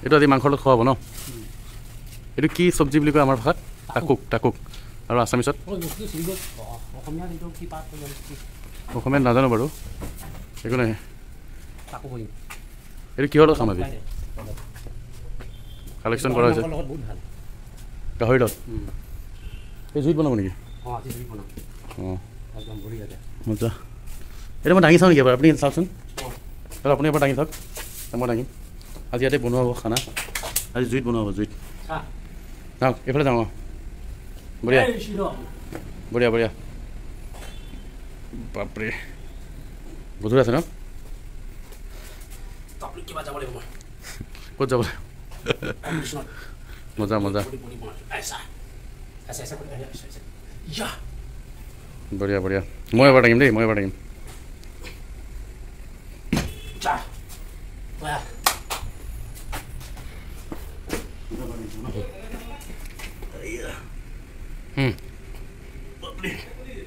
এইটো আজি মাংসৰ লগত খোৱাব ন? এইটো কি চব্জি বুলি কয় আমাৰ ভাষাত? টাকুক। টাকুক আৰু আছামিছত? অসমীয়াত নাজানো বাৰু, একো নাই। এইটো কিহৰ লগত খাম আজি? কালেকশ্যন কৰা হৈছে গাহৰিৰ লগত। এই জুইত বনাব নেকি? অঁ, মজা। এইটো মই দাঙি চাওঁ নেকি এবাৰ? আপুনি চাওকচোন, আপুনি এবাৰ দাঙি চাওক, মই দাঙিম। আজি ইয়াতে বনোৱা হ'ব খানা, আজি জুইত বনোৱা হ'ব, জুইত। যাওক এইফালে যাওঁ। অঁ, বঢ়িয়া বঢ়িয়া বঢ়িয়া। বাপৰে, গধুৰ আছে ন? ক'ত যাব? মজা মজা, বঢ়িয়া বঢ়িয়া। মই এবাৰ দাঙিম দেই, মই এবাৰ দাঙিম।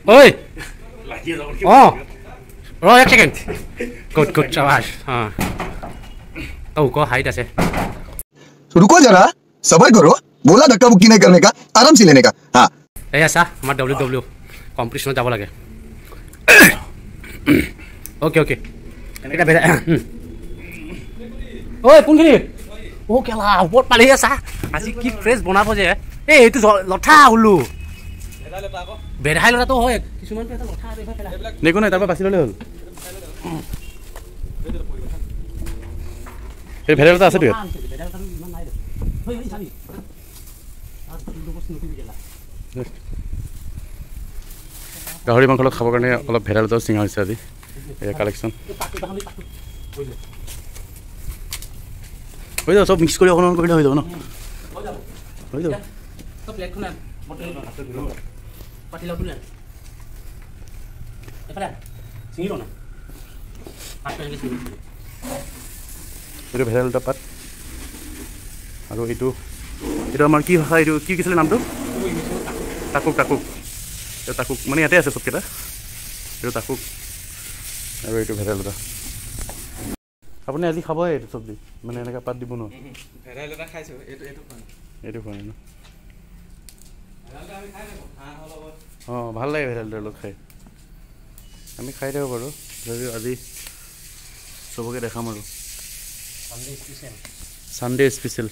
ঐ অঁ, ৰ এক ছেকেণ্ড। Good good, চাবাছ। অঁ, ওখ হাইট আছে। रुको जरा, सबर करो, बोला धक्का बुक्की नहीं करने का, आराम से लेने का। हाँ, এয়া চা, আমাৰ ডব্লিউ ডব্লিউ কম্পিটিশ্যনত যাব লাগে। অ'কে অ'কে, এতিয়া বেলেগ। ঐ কোনখিনি? অ' কেলা ওপৰত পালেহি। চা আজি কি ফ্ৰেছ বনাব যে। এই এইটো লঠা ওলো ভেদাইলতাটো হয়, কিছুমানটো এটা লঠা। একো নাই, তাৰপৰা বাছি ল'লে হ'ল। এই ভেদাইলতা আছেতো ইয়াত। গাহৰি মাংসৰ লগত খাবৰ কাৰণে অলপ ভেদাইলতাও চিঙা হৈছে আজি। এয়া কালেকশ্যন হৈ যাব, চব মিক্স কৰি অকণমান কৰিলে হৈ যাব ন? হৈ যাব। এইটো ভেদাইলতা পাত। আৰু এইটো এইটো আমাৰ কি ভাষা, এইটো কি কৈছিলে নামটো? টাকুক। টাকুক, এইটো টাকুক মানে ইয়াতে আছে চবকেইটা। এইটো টাকুক আৰু এইটো ভেদাইলতা। আপুনি আজি খাবই এইটো চব্জি, মানে এনেকুৱা পাত দিব ন? ভেদাইলতা খাইছোঁ, এইটো এইটো খোৱা নাই। এইটো খোৱা নাই ন? অঁ, ভাল লাগে ভেদাইলতাৰ লগত খাই। আমি খাই থাকোঁ বাৰু, তথাপিও আজি চবকে দেখাম আৰু ছানডে স্পেচিয়েল।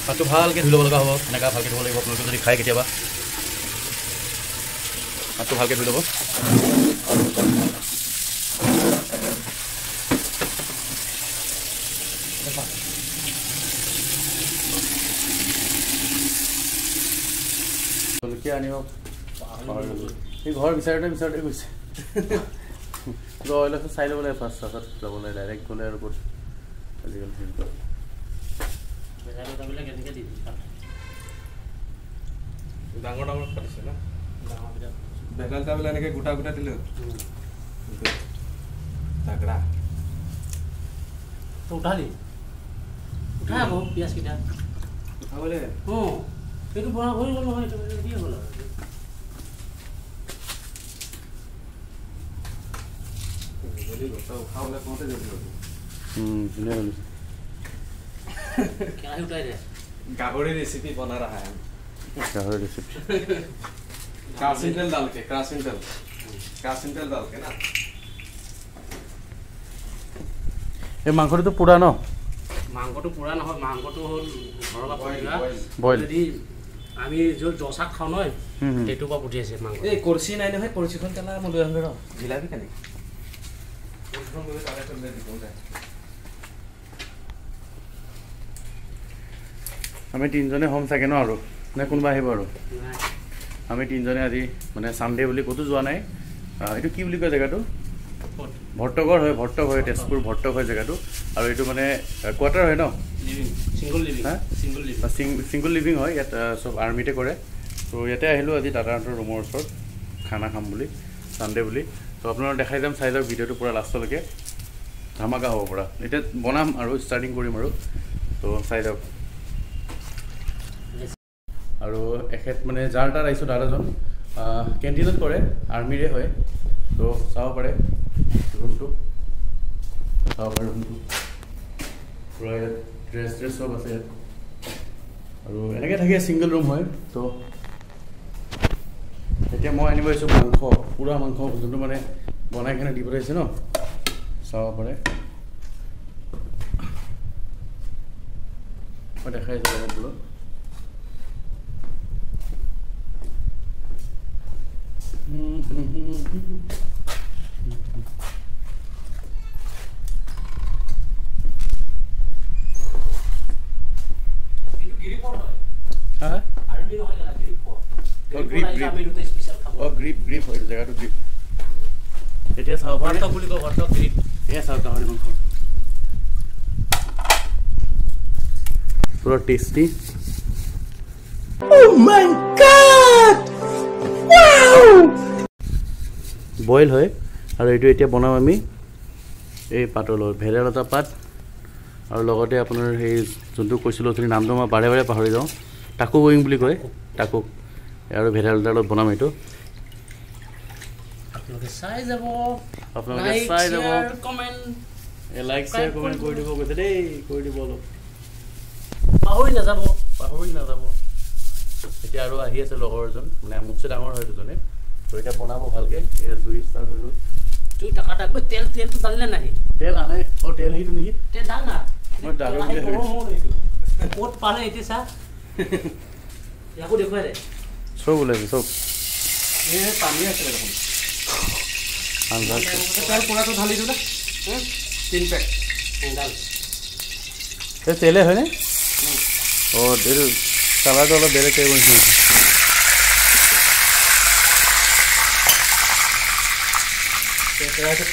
পাতটো ভালকৈ ধুই ল'ব লগা হ'ব, এনেকুৱা ভালকৈ ধুব লাগিব। আপোনালোকে যদি খায় কেতিয়াবা, পাতটো ভালকৈ ধুই ল'ব। জলকীয়া আনিব, এই ঘৰ বিচাৰোঁতে বিচাৰোঁতে গৈছে। কিবা অইল আছে চাই ল'ব লাগে ফাৰ্ষ্ট, তাৰপাছত যাব লাগে। ডাইৰেক্ট গ'লে আৰু ক'ত আজিকালি। ডাঙৰ ডাঙৰ কাটিছে ন ভেদাইলতাবিলাক? এনেকৈ গোটা গোটা দিলে তাগৰা। উঠালি, উঠা আকৌ পিঁয়াজকেইটা উঠাব লাগে। অঁ, এইটো বনা হৈ গ'ল নহয়, এইটো দিয়ে হ'ল আৰু। উঠাবলৈ কওঁতে জলদি হ'ল। ধুনীয়া হ'ল। কেৰাহী উঠাই দে। गाहरी रेसिपी बना रहा है। गाहरी रेसिपी केरासिन तेल डाल के, केरासिन तेल, केरासिन तेल डाल के ना। এই মাংসটোতো পোৰা ন? মাংসটো পোৰা নহয়, মাংসটো হ'ল ঘৰৰ পৰা পঠিওৱা। বইল। যদি আমি য'ত জচাক খাওঁ নহয়, সেইটোৰ পৰা পঠিয়াইছে মাংস। এই কৰচি নাই নহয়, কৰচিখন কেলা মই লৈ আহোঁগে ৰ। জিলাপি কেনেকে কৰচিখন লৈ তাৰে থৈ দিব যায়। আমি তিনিজনে হ'ম চাগে ন? আৰু নে কোনোবা আহিব আৰু? আমি তিনিজনে আজি মানে ছানডে বুলি ক'তো যোৱা নাই। এইটো কি বুলি কয় জেগাটো? ভট্টগড় হয়, ভট্টক হয়, তেজপুৰ ভট্টক হয় জেগাটো। আৰু এইটো মানে কোৱাৰ্টাৰ হয় ন? ছিংগল লিভিং হয় ইয়াত, চব আৰ্মিতে কৰে। ত' ইয়াতে আহিলোঁ আজি দাদাহঁতৰ ৰুমৰ ওচৰত খানা খাম বুলি, ছানডে বুলি। ত' আপোনালোক দেখাই যাম, চাই যাওক ভিডিঅ'টো পূৰা লাষ্টলৈকে, ধামাকা হ'ব পূৰা। এতিয়া বনাম আৰু ষ্টাৰ্টিং কৰিম আৰু, ত' চাই যাওক। আৰু এখেত মানে যাৰ তাত আহিছোঁ, দাদাজন কেণ্টিনত কৰে, আৰ্মিৰে হয়। ত' চাব পাৰে ৰুমটো। চাব পাৰে ৰুমটো পূৰা ইয়াত ড্ৰেছ ড্ৰেছ চব আছে ইয়াত। আৰু এনেকৈ থাকে ছিংগল ৰুম হয়। ত' এতিয়া মই আনিব আহিছোঁ মাংস, পূৰা মাংস যোনটো মানে বনাই কেনে দি পঠাইছে ন, চাব পাৰে। মই দেখাই আছোঁ অলপ বোলো। গ্ৰীপ হয় জেগাটো, গ্ৰীপ। এতিয়া চাব পাৰে বুলি কয় গ্ৰীপ। এয়া চাওক গাহৰি মাংস পুৰা টেষ্টি। বইল হয়। আৰু এইটো এতিয়া বনাম আমি এই পাতৰ লগত, ভেদাইলতা পাত আৰু লগতে আপোনাৰ সেই যোনটো কৈছিলোঁ অথনি, নামটো মই বাৰে বাৰে পাহৰি যাওঁ, টাকো ৱিং বুলি কয়, টাকো আৰু ভেদাইলতাৰ লগত বনাম এইটো। আপোনালোকে চাই যাব, আপোনালোকে চাই যাব, কমেণ্ট লাইক শ্বেয়াৰ কমেণ্ট কৰি দিব কৈছে দেই, কৰি দিব অলপ, পাহৰি নাযাব, পাহৰি নাযাব। এতিয়া আৰু আহি আছে লগৰ এজন, মানে মোতকৈ ডাঙৰ হয় দুজনে। তো এতিয়া বনাব ভালকৈ। এতিয়া জুই ষ্টাৰ্ট হৈ গ'ল। জুই টাকা টাক তেল তেলটো ডালিলে নাই? তেল আনে। অঁ তেল সেইটো নেকি? তেল ডাল না, মই ডালো বুলি ভাবিছোঁ। ক'ত পালে এতিয়া চা, ইয়াকো দেখুৱাই দে। চব ওলাইছে চব। এই পানী আছিলে দেখোন। তেল পোৰাটো ঢালি দিওঁ না, 3 পেক ডাল। এই তেলে হয়নে? অঁ এইটো কালাৰটো অলপ বেলেগ টাইপৰ নিচিনা হৈছে।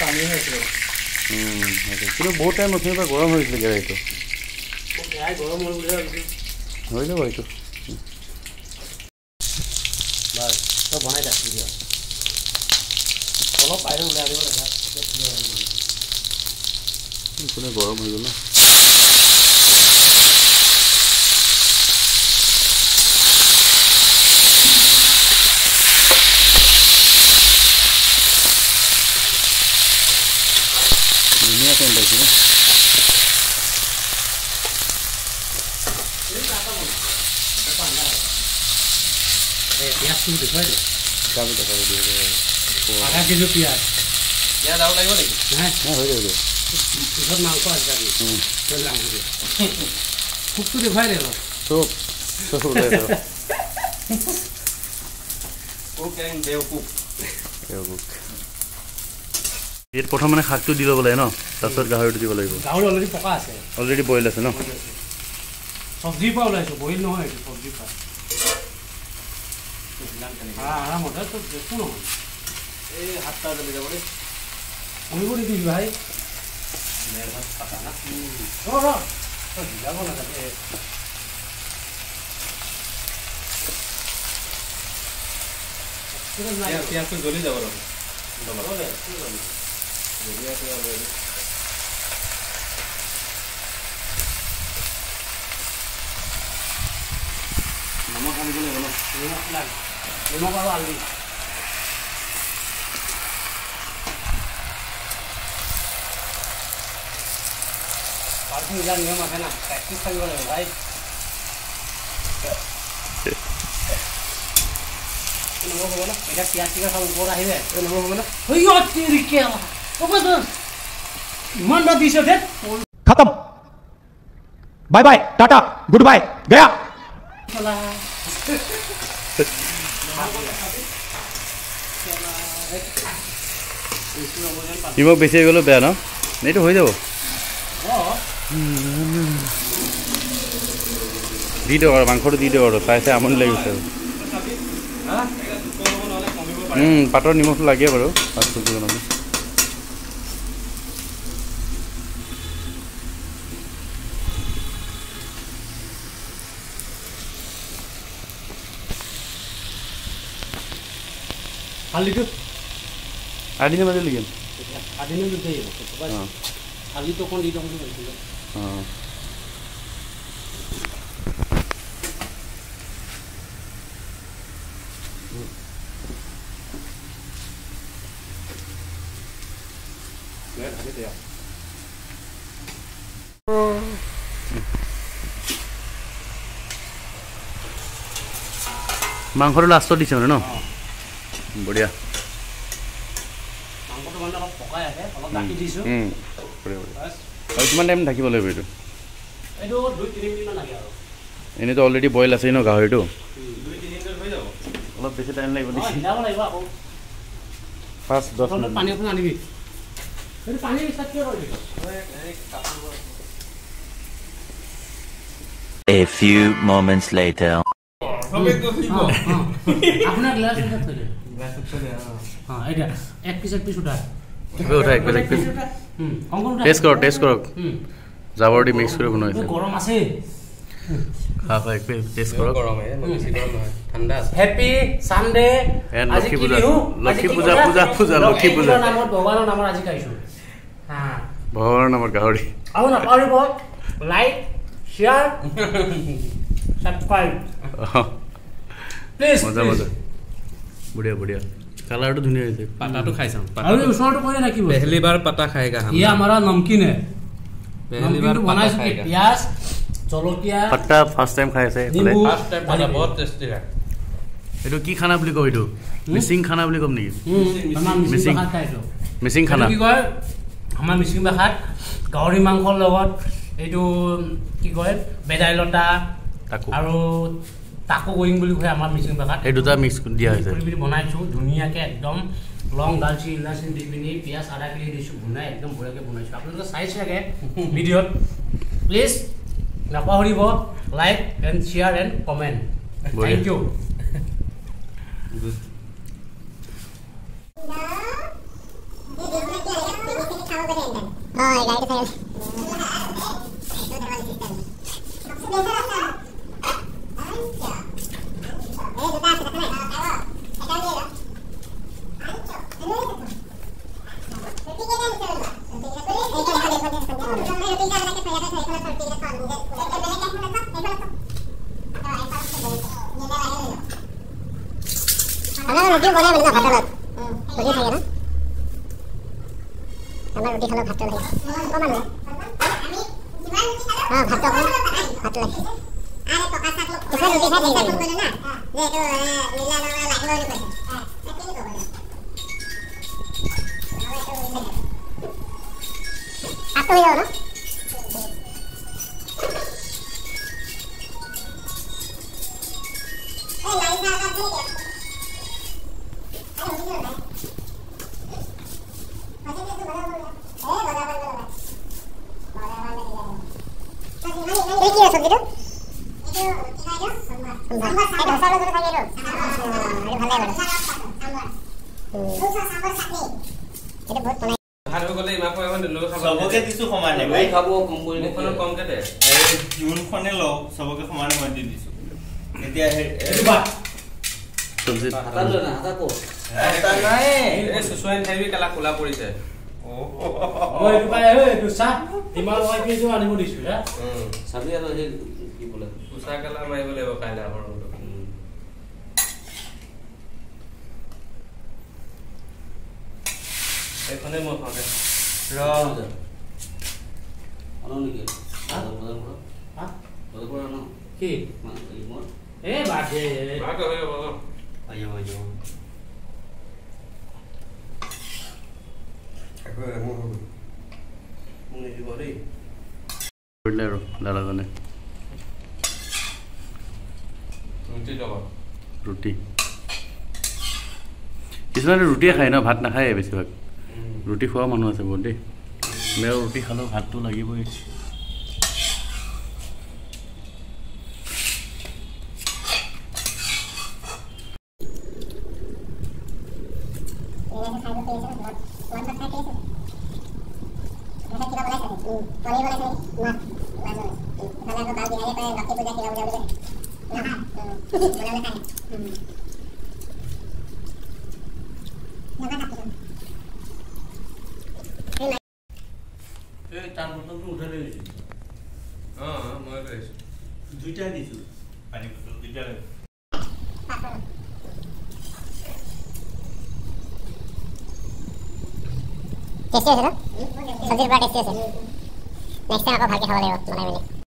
পানী হৈছিলে কিন্তু বহুত টাইম নথিৰ পৰা গৰম হৈছিলে কেৰাহীটো। গৰম হ'ল বুলি ভাবিছোঁ, হৈ যাব এইটো। বাছ তই বনাই থাক ভিডিঅ', অলপ বাহিৰত ওলাই আনিব লাগে। কোনে গৰম হৈ গ'ল ন। ধুনীয়া চেণ্ট আহিছে ন। পিঁয়াজটো দেখুৱাই দে। আধা কেজি পিঁয়াজ। পিঁয়াজ আৰু লাগিব নেকি? নাই, হৈ যাব। পিছত মাংস আছে যাবি। পোকটো দেখুৱাই দে অলপ। চব চব ওলাই কুক এণ্ড দেও কুক। ইয়াত প্ৰথম মানে শাকটো দি ল'ব লাগে ন, তাৰপিছত গাহৰিটো দিব লাগিব। গাহৰি অলৰেডি পকা আছে, অলৰেডি বইল আছে ন। চব্জিৰ পৰা ওলাইছোঁ, বইল নহয় এইটো, চব্জিৰ পৰা। আৰামতে তো একো নহয়। এই হাতটা জ্বলি যাব দেই, কমিব নিদিবি ভাই। ৰ ৰ তই ভিজাব নালাগে। পিঁয়াজটো জ্বলি যাব দেখোন। জ্বলি আছে অলৰেডি। নিমখ আনিব লাগিব ন? নিমখ লাগে, নিমখ আৰু হালধি। এইবিলাক নিয়ম আছে না, প্ৰেক্টিচ থাকিব লাগিব ভাই। নিমখ হ'ব ন? এতিয়া পিঁয়াজ চিয়াজ চব ওপৰত আহিলে নিমখ হ'ব ন? ইমান বাৰ দিছ ধেত। খতম, bye bye, tata, good bye, Gaya. নিমখ বেছি হৈ গ'লেও বেয়া ন? এইটো হৈ যাব। দি দিয়ক আৰু মাংসটো দি দিয়ক আৰু, চাই চাই আমনি লাগি গৈছে আৰু। পাতৰ নিমখটো লাগে বাৰু পাত চব্জি বনালে। হালধিটো আদিনে মাজে লিখিম, আদিনে হালধিটো অকণ দি দিওঁ বুলি ভাবিছিলোঁ। অঁ মাংসটো লাষ্টত দিছে মানে ন? বঢ়িয়া। মাংসটো মানে অলপ পকাই আছে, অলপ ঢাকি দিছোঁ। আৰু কিমান টাইম ঢাকিব লাগিব এইটো? এইটো 2-3 মিনিটমান লাগে আৰু। এনেইতো অলৰেডি বইল আছেই ন গাহৰিটো? 2-3 মিনিটত হৈ যাব। অলপ বেছি টাইম লাগিব নেকি? সিজাব লাগিব আকৌ। 5-10 মিনিট। পানী অকণ আনিবি। এইটো পানী ষ্টাৰ্ট কিয় কৰিবি? A few moments later. আপোনাৰ গ্লাছ এটা থৈ দে। অঁ, এতিয়া এক পিচ এক পিচ উঠা। উঠা এক পিচ এক পিচ। টেষ্ট কৰক, টেষ্ট কৰক। জাবৰ দি মিক্স কৰি বনাইছে। গৰম আছে। খা খা এক পিচ টেষ্ট কৰক। গৰম হে, বেছি গৰম নহয়, ঠাণ্ডা আছে। Happy Sunday. আজি কি বিহু? লক্ষী পূজা, পূজা পূজা, লক্ষী পূজা। নামত ভগৱানৰ নামত আজি খাইছো। হা, ভগৱানৰ নামত গাহৰি। আৰু নাপাহৰিব লাইক, শ্বেয়াৰ, ছাবস্ক্ৰাইব। প্লিজ। মজা মজা, বঢ়িয়া বঢ়িয়া। কালাৰটো ধুনীয়া হৈছে। পাতাটো খাই চাওঁ। আৰু ওচৰটো কৈ না কি বস্তু? पहली बार পাতা খাएगा हम। ये हमारा नमकीन है। पहली बार पाता खाएगा। प्याज, জলকীয়া। পাতা ফাৰ্ষ্ট টাইম খাই আছে এইফালে। ফাৰ্ষ্ট টাইম পাতা, বহুত টেষ্টি হয়। এইটো কি খানা বুলি কয়? এইটো মিচিং খানা বুলি ক'ম নেকি? আমাৰ মিচিং ভাষাত খাইছো। মিচিং খানা কি কয়? আমাৰ মিচিং ভাষাত গাহৰি মাংসৰ লগত এইটো কি কয়, ভেদাইলতা আৰু তাকো গোয়িং বুলি কয় আমাৰ মিচিং ভাষাত। এই দুটা মিক্স দিয়া হৈছে। কৰি পিনি বনাইছোঁ ধুনীয়াকৈ একদম। লং দালচি ইলাচি দি পিনি পিঁয়াজ আদা কিলো দিছোঁ, বনাই একদম বঢ়িয়াকৈ বনাইছোঁ। আপোনালোকে চাইছে চাগে ভিডিঅ'ত। প্লিজ নাপাহৰিব like and share and comment. Thank you. দাদাজনে ৰুটি, কিছুমানে ৰুটিয়ে খায় ন, ভাত নাখায় বেছিভাগ। ৰুটি খোৱা মানুহ আছে বহুত দেই। মই ৰুটি খালেও ভাতটো লাগিবই। টেষ্টি আছে ন? চব্জিৰ পৰা টেষ্টি আছে। নেক্সট টাইম আকৌ ভালকৈ খাব লাগিব বনাই মেলি।